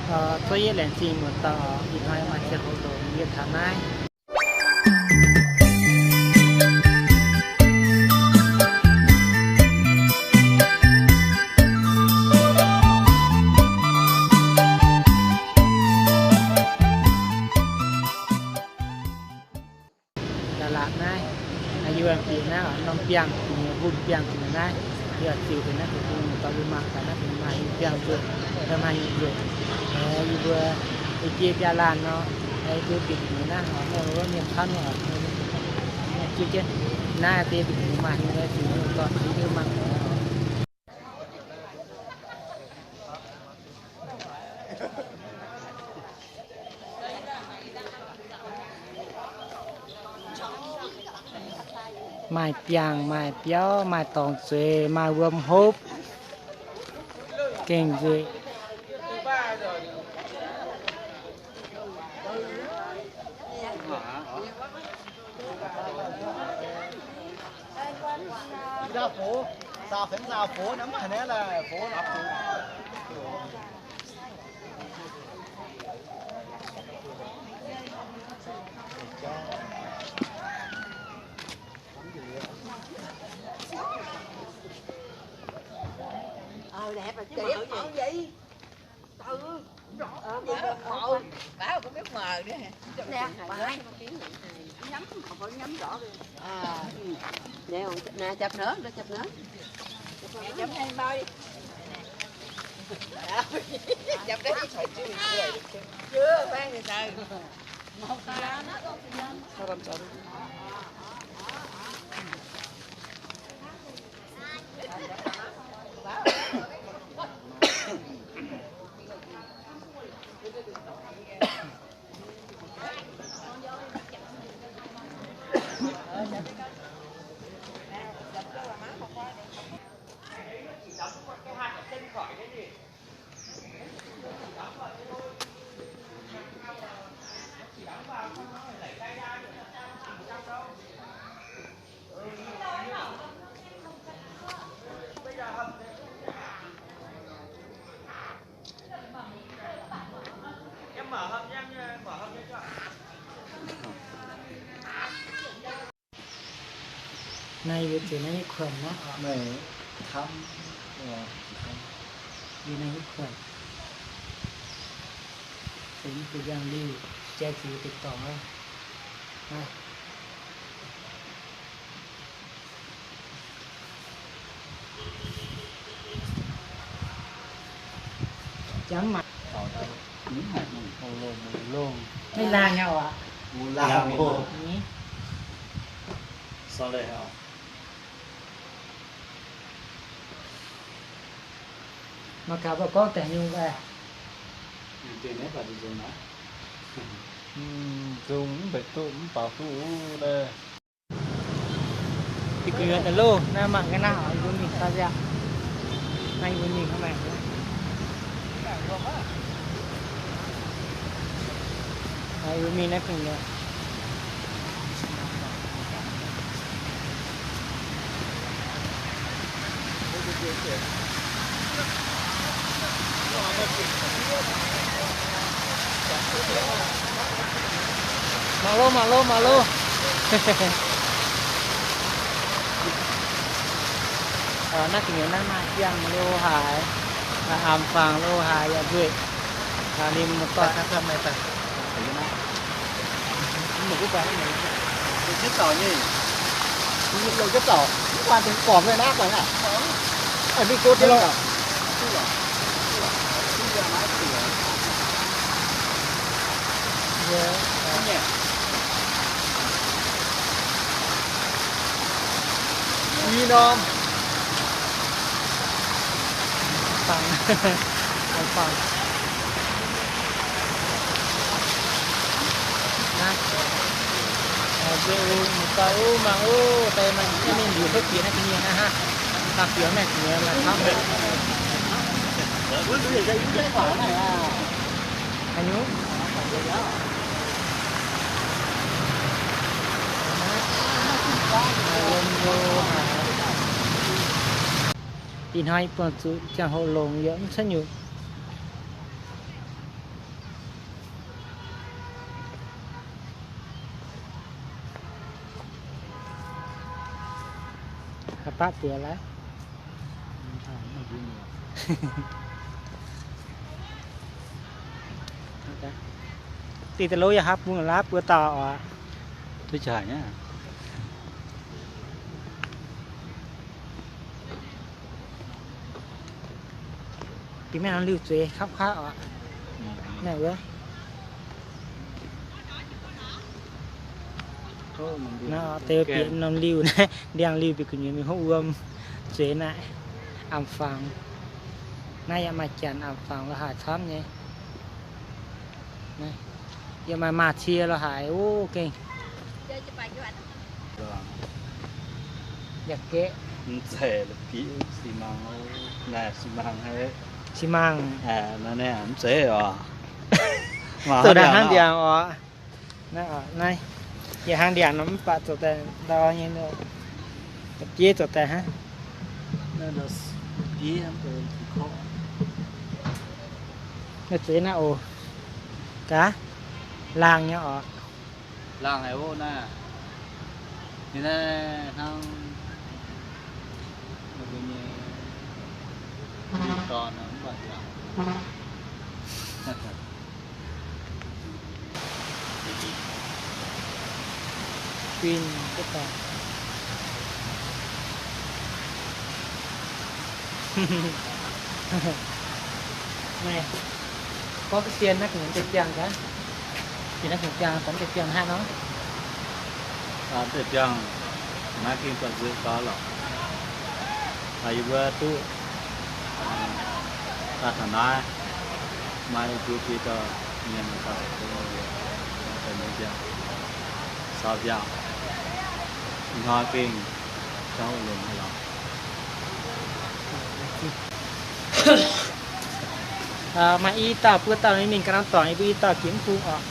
Zuov yie laengz zingh muoz-doic, ih hnoi maaih ziangh hoc longx yie taux naaiv. Yaac laatc naaiv, yie bieqc naaiv norm biangh, hungh biangh naaiv, yie ziux deix naaiv, muoz-doic, yie mangc gaax naaiv maaih hingh biangh nzueic, maaih hingh nzueic. Yie mbuo ei jienv biaa laanh nor, yie mbuo bieqc naaiv, mienh camv nyei, jienv naaiv deix maaih hingh, ziux dorh jienv mangc. Maaih biangh, maaih biauv, maaih dorngx zueiz, maaih wuom hopv, gengh nzueic. Nè, chụp nữa, chụp nữa. Chụp đây khỏi chịu. Chưa, khoan từ từ. Naaiv yie mbuo ziux naaiv nyei kuonx naaiv oc. Naaiv camv, yie naaiv nyei kuonx. Benx mv baac yangh liuh, jai ziux deix dorngx naaiv. Jangv mangc. Maiv laanh nyei oc. Sorry oc. Mangc gaax mbuo gorngv daaih nyungc daaih. Nzung mv mbenc duqv mv baac duqv wuov deix. Yie gu'nyuoz daaih loh, naaiv mangc ga'naaiv oc, yie mbuo mingh ga'naaiv. Naaiv yie mbuo mingh ga'naaiv. Yie mbuo mingh naaiv gu'nyuoz. Mangc loh, mangc loh, mangc loh. Naaiv ga'nyiec naaiv maaih biangh lo haaix, aamx fangx lo haaix yaac nzueic. Ninh mbuo doic. Ih norm. Fangx. Fangx. Naaiv. Mbuo mangc, o, daaih maaih mienh liuz hopv bieqc naaiv ga'nyiec naaiv hnangv. Daaih bieqc naaiv ga'nyiec maaih camv naaiv. Haaix nyungc? Ih hnoi buangh zuqc ziangh hoc longx yaac mv cuotv nyutc. Baav buoz laaix. Dih daaih lov yaac hapv bung laav buoz dauh oc. Duqv jaaix nyei. Bieqc mienh norm liuh zueiz kapv kapv oc. Naaiv wuov. Naaiv deix bieqc norm liuh naaiv, ndiangx-liuh bieqc gu'nyuoz mingh hopv wuom zueiz naaiv, am fangx. Naaiv yaac maaih janx am fangx lorz haaix camv nyei. Yaac maaih maaz-cie lorz haaix, o, gengh. Yaac geqv. Xi măng, xi măng. Zoux daaih hnangv ndiangx oc. Naaiv, naaiv, yaac hnangv ndiangx nor mv baac zoux daaih ndau nyei, da'bieiv zoux daaih hnangv. Naaiv zueiz naaiv oc. Gaax, laangh nyei oc. Laangh haic oc naaiv. Ninh naaiv hnangv ninh mbuo nyei dorn nor mv baac laangh. Fin, naaiv, gorngv ga'sie naaiv kungx deix biangh gaax. Deix naaiv kungx biangh, gorngv deix biangh hnangv nor. Deix biangh naaiv gengh buatc nzuih gau lorqc. Yie mbuo duqv daaih taux naaiv, maaih i buo biei dauh mienh daaih, daaih mienh biangh, saau biangh, ih hnoi gengh jangx longx haic lorqc. Maaih i dauh buo dauh mingh ganh norm dorngx, i mbuo i dauh jiex mv bung oc.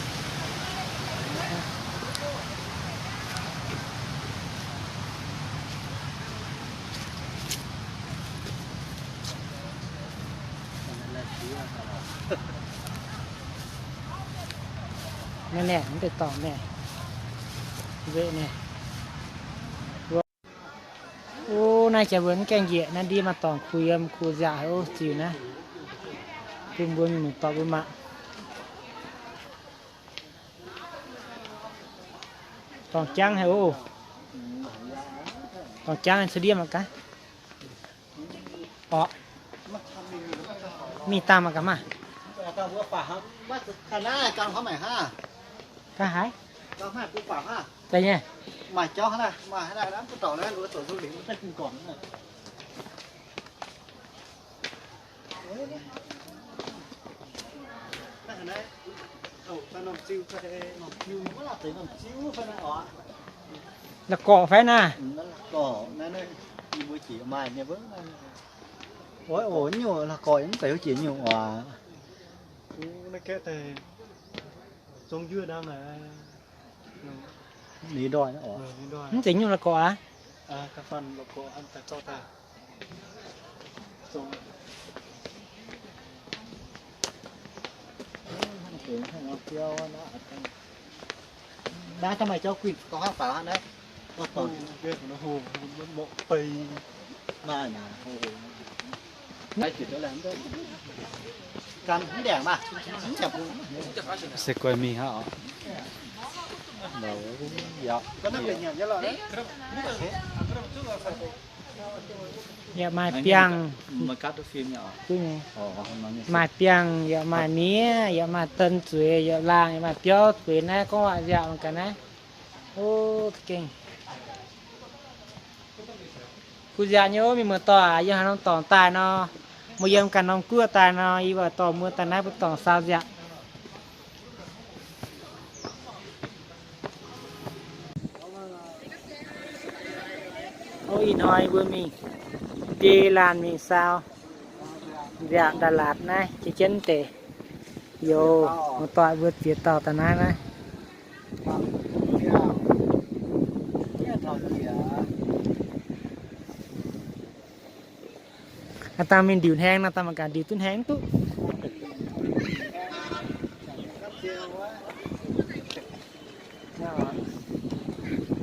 Naaiv naeqc, mv deix dorngx naeqc, nzeqc naeqc. O, naaiv jaax mbuo mv gaengh njiec naaiv ndiev maaih dorngx kuh yiem kuh nziaauc haic o, ziux naaiv. Bun mbuo mingh muonc dorngx mbuo mangc. Dorngx jangv haic o. Dorngx jangv cuotv ndiev mangc gaax. Orqc. Mingh dangh mangc gaax maah. Gaax haaix? Daaih nyei. La'gorqv fai naaiv? Oix, o, nyungc la'gorqv mv zeiz heuc jiex nyungc oc. Ninh ndoih, mv zeiz nyungc la'gorqv aqv. Se guai mingh aqv oc. Yaac maaih biangh, duqv nyei. Maaih biangh, yaac maaih miev, yaac maaih den zueiz, yaac laangh, yaac maaih biauv zueiz naaiv gorngv waac nziaauc mangc gaax naaiv. O, za'gengh kuh nziaauc nyei o, mienh muoz-doic aac, yiem haaix norm dorngx daaih nor, mbuo yiem ganh norm guoqv daaih nor, yie oix dorh mbuo daaih naaiv mbuo dorngx saau nziaauc. O, ih hnoi mbuo mingh ndie laanh mingh saau nziaauc Đà Lạt naaiv, jienv jienv deix. Youz, muoz-doic mbuo ziex dauh daaih naaiv naaiv. Aav dangh mingh ndiuc hnaeng nor, dangh mangc gaax ndiuc duqv hnaeng duqv.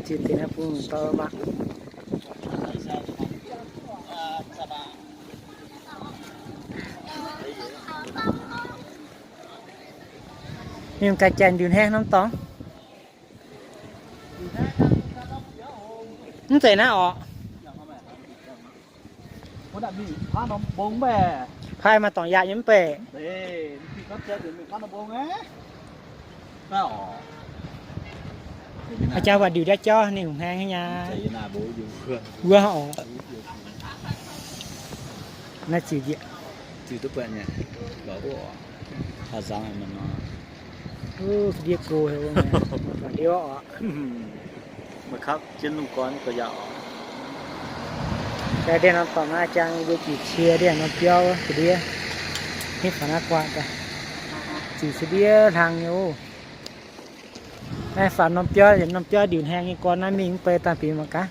Ziex deix naaiv bung dau mangc. Mingh ganh janx ndiuc hnaangx norm dorngx. Mv zeiz naaiv orqc. Paaiv maaih dorngx yaac nyei mv baac. Haaix jauv waac ndiuc ndiev jauv ninh hungh hnaangx nyei aqv. Wuov orqc. Naaiv ziux njiec. Ndiev go, ndiev orqc. Daaih ndiev norm dorngx naaiv, jang mbuo juic cie ndiev norm biauv ga'ndiev. Hitv faaux naaiv guaatv daaih, ziux cie ndiev hlang nyei oc. Naaiv faaux norm biauv, norm biauv ndiuc hnaangx nyei gorn naaiv mingh mv bei dangh bieqc mangc gaax.